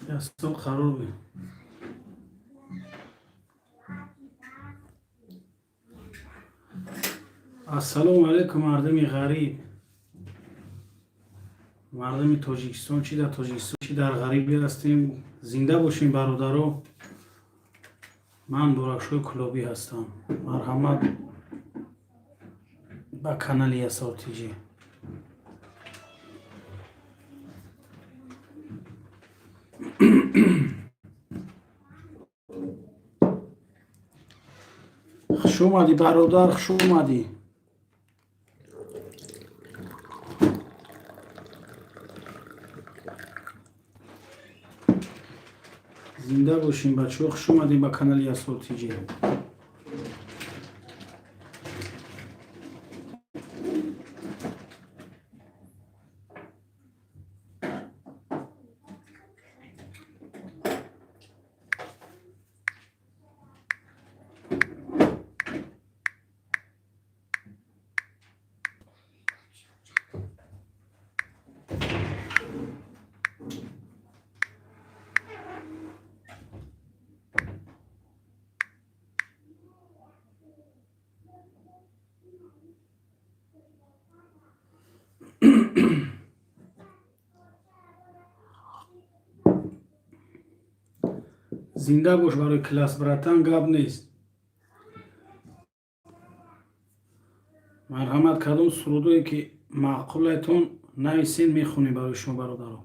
Ясор, қарор бе. Ассалому алайкум, мардуми ғариб, мардуми Тоҷикистон, чӣ дар Тоҷикистон, чӣ дар ғарибӣ ҳастем. Зинда бошем, бародаро. Ман Буракшои Кулобӣ ҳастам. Марҳамат ба канали Ясор Тиҷӣ. Хуш омадӣ, бародар, хуш омадӣ. Зинда бошем, бачаҳо. Хуш омадем ба канали Ясор Тиҷӣ. Зинда бош. Барои класс, братан, гап нест. Марҳамат, кадом сурудое ки маъқулайтон, нависен, мехонем барои шумо, бародаро.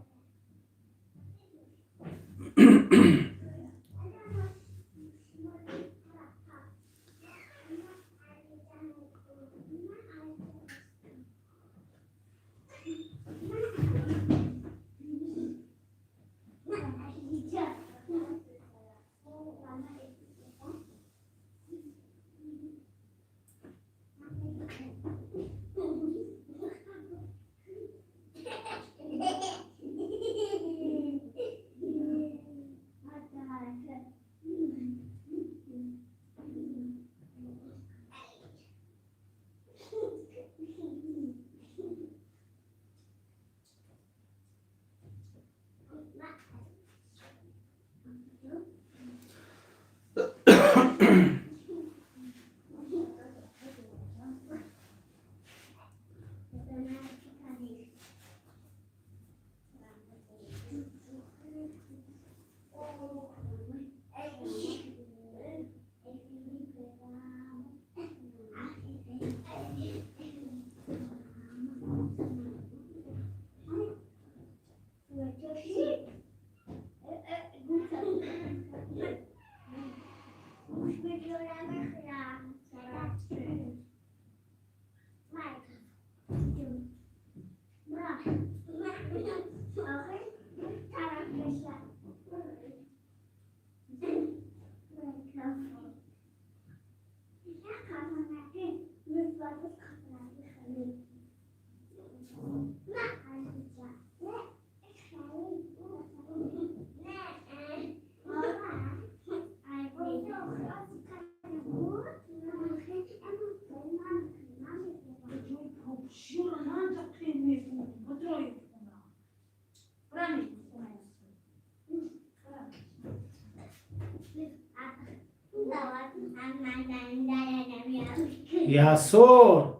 Ясор.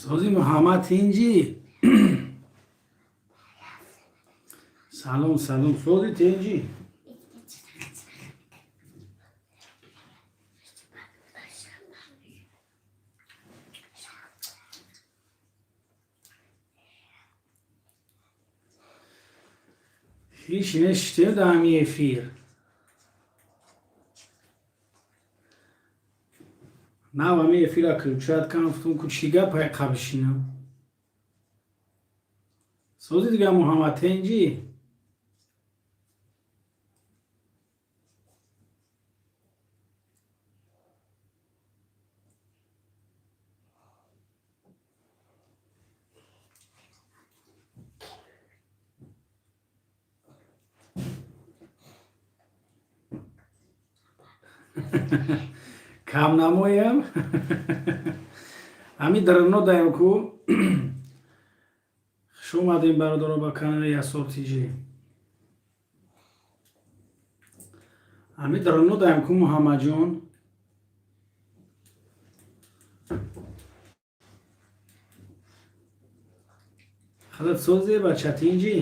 Сози, Муҳаммад, тинҷӣ? Салом, салом, сози, тинҷӣ? Ҳеч нештем дар ҳами эфир. Нав ҳами эфира включать кам, гуфтум, ку чӣ гапай, қабишинам. Сози дига, Муҳаммад, тинҷӣ? Камнамоям ҳами дарно даем ку. Хуш омадем, бародаро, ба канали Ясор Тиҷи. Ҳами дарно даем ку, Муҳаммадҷон. Худат созе, бача, тинҷӣ?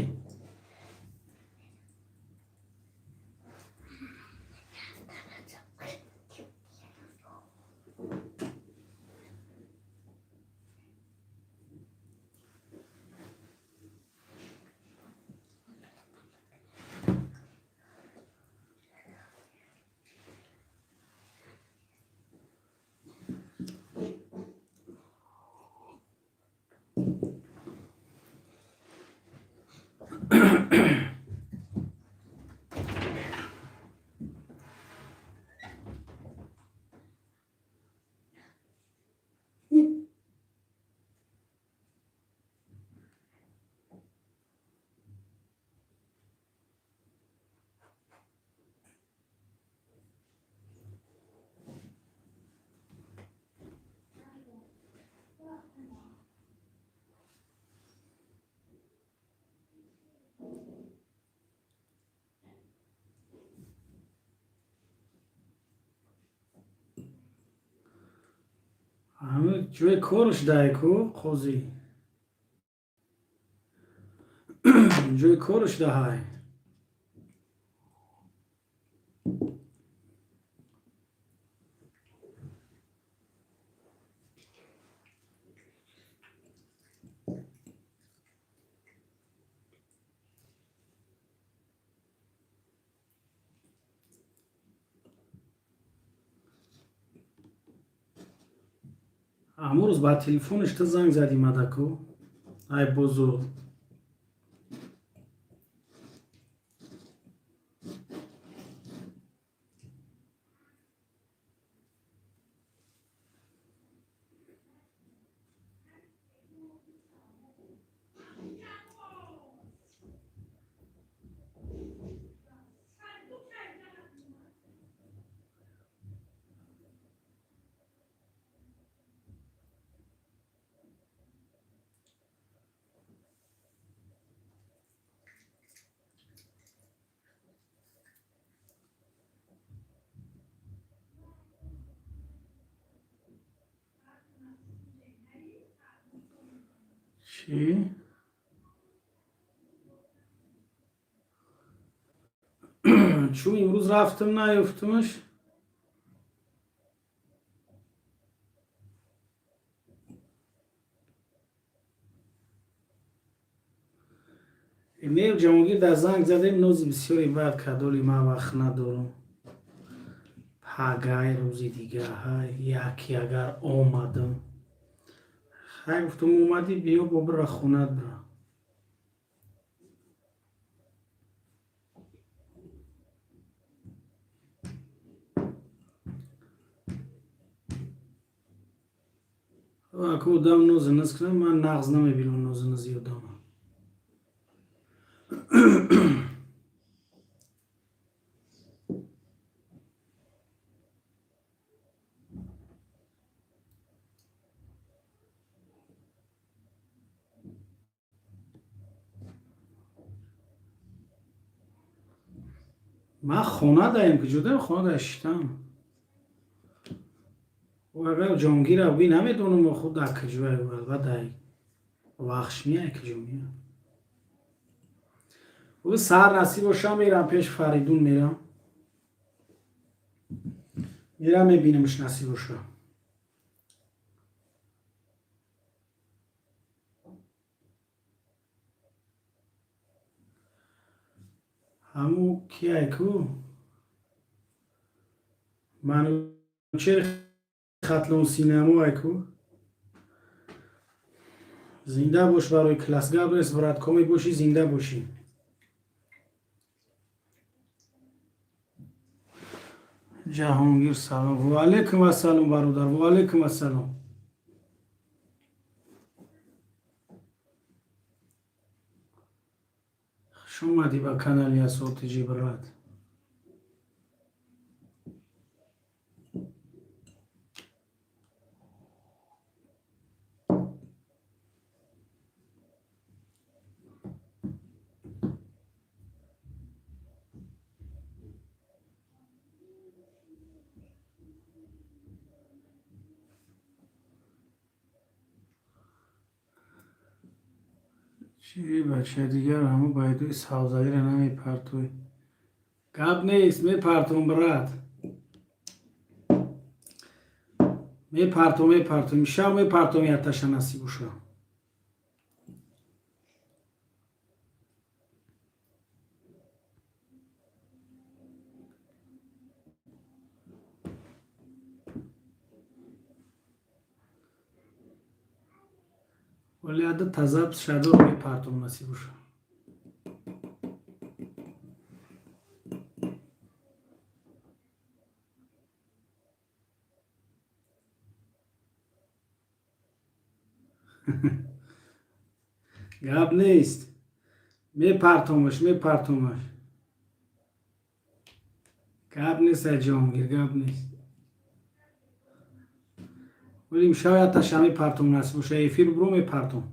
Ҳами ҷои корш дай ку, қозӣ, ҷои корш даҳай. Ҳамон рӯз ба телефонаш ту занг задӣ мадаку, ай бозор. Чӣ? Чун имрӯз рафтам, наёфтумаш. Не, Ҷамогир дар занг задем, нози бисёре баъд кадоли ман вақт надорам, пагай рӯзи дига ҳай яке агар омадам. Хай, гуфтум, омадӣ, биё, бо бира хонат бира. Аку одам нозу низ кунам, ман нағз намебинам нозу низи одама. Ман хона даем, ки ҷудаем, хона да шитам. Агар Ҷонгира би, намедонам, худ дар куҷое, албатта Вахш меяй, куҷо меяй. Ӯ сар насиб боша, мерам пеш Фаридун, мерам, мебинамш, насиб боша. Ҳаму кияй ку, Манучер Хатлон синамо ай ку. Зинда бош, барои класс. Гап нест, брат, коме бошӣ, зинда бошӣ. Ҷаҳонгир, салом. Ваалайкум ассалом, бародар, ваалайкум ассалом. Хуш омадӣ ба канали Асотиҷи, брат. Чи, бача, дигар ҳамо байдои савзаиро намепартоӣ? Гап нест, мепартом, брат, мепартом, мепартом, имшаб мепартом якташа, насиб боша. Вале ада тазаб шадор мепартом, насиб боша. Гап нест, мепартомаш, мепартомаш. Гап нест, ай Ҷаҳонгир, гап нест. Вале имшаб якташа мепартом, насиб боша, эфир бро мепартом.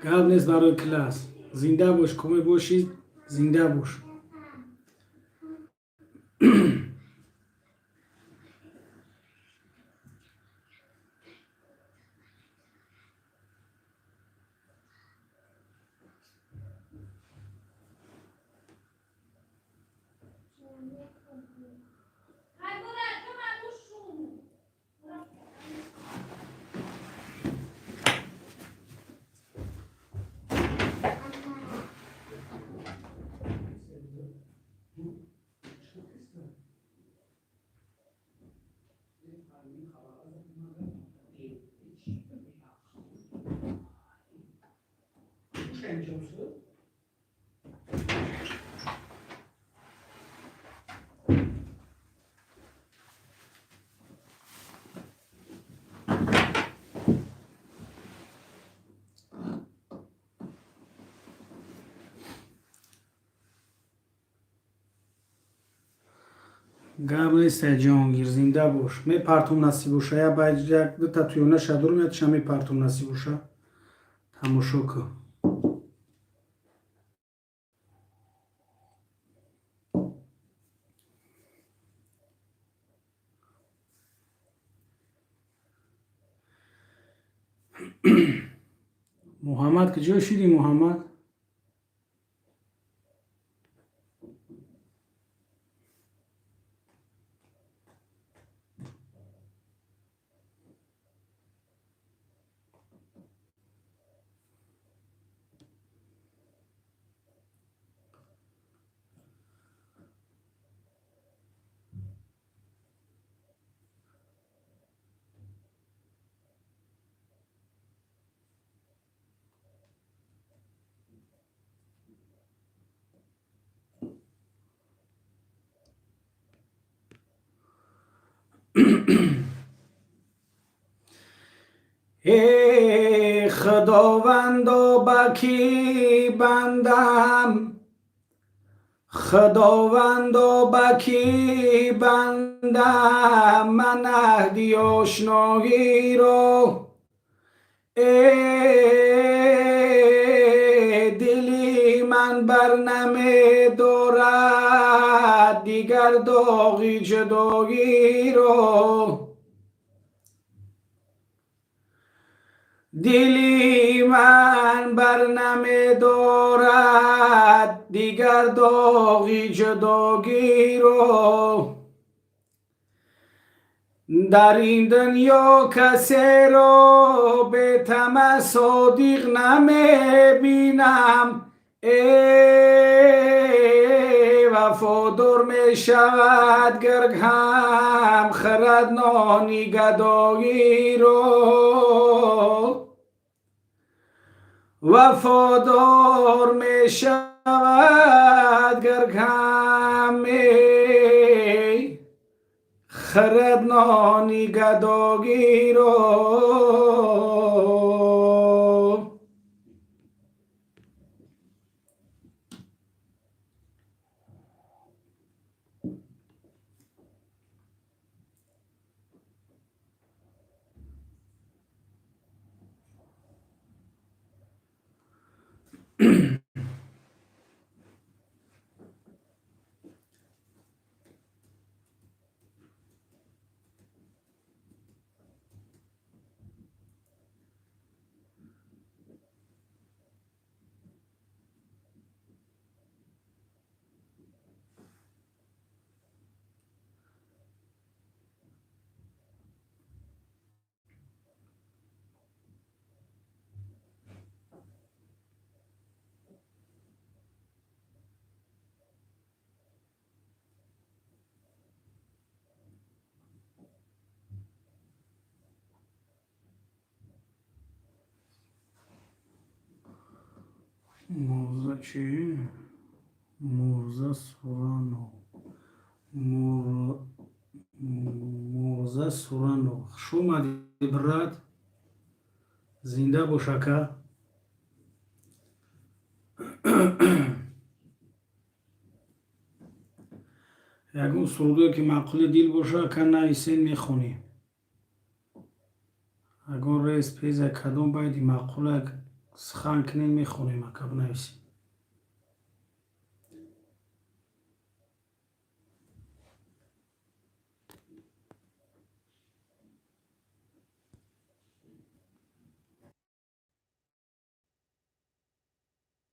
Гап нест, барои класс. Зинда бош, коме бошӣ, зинда бош. Гап нест, ай Ҷаҳонгир, зинда бош. Мепартом, насиб боша. Я ба як дута туёнаша дорум, якташа мепартом, насиб боша, тамошо кун. Муҳаммад, куҷо шидӣ, Муҳаммад? Э Худовандо, ба кӣ бандам, Худовандо, ба кӣ бандам ман аҳди ошноиро? Э дили ман бар намедорад. Дигар доғи ҷудоиро. Дили ман бар намедорад дигар доғи ҷудогиро. Дар ин дунё касеро бетама содиқ намебинам. Э, вафодор мешавад, гург ҳам хӯрад нони гадоиро. Вафодор мешавад, гург ҳам хӯрад нони гадогиро. Мурза чӣ? Мурза Суранов. Мурза Суранов. Хуш омадӣ, брат. Зинда бош, ака. Ягон сурудое, ки маъқули дил боша, ака, нависен, мехонем. Ягон рез пеза, кадом байди маъқулак сухан кунем, мехонем, ака, бинависем.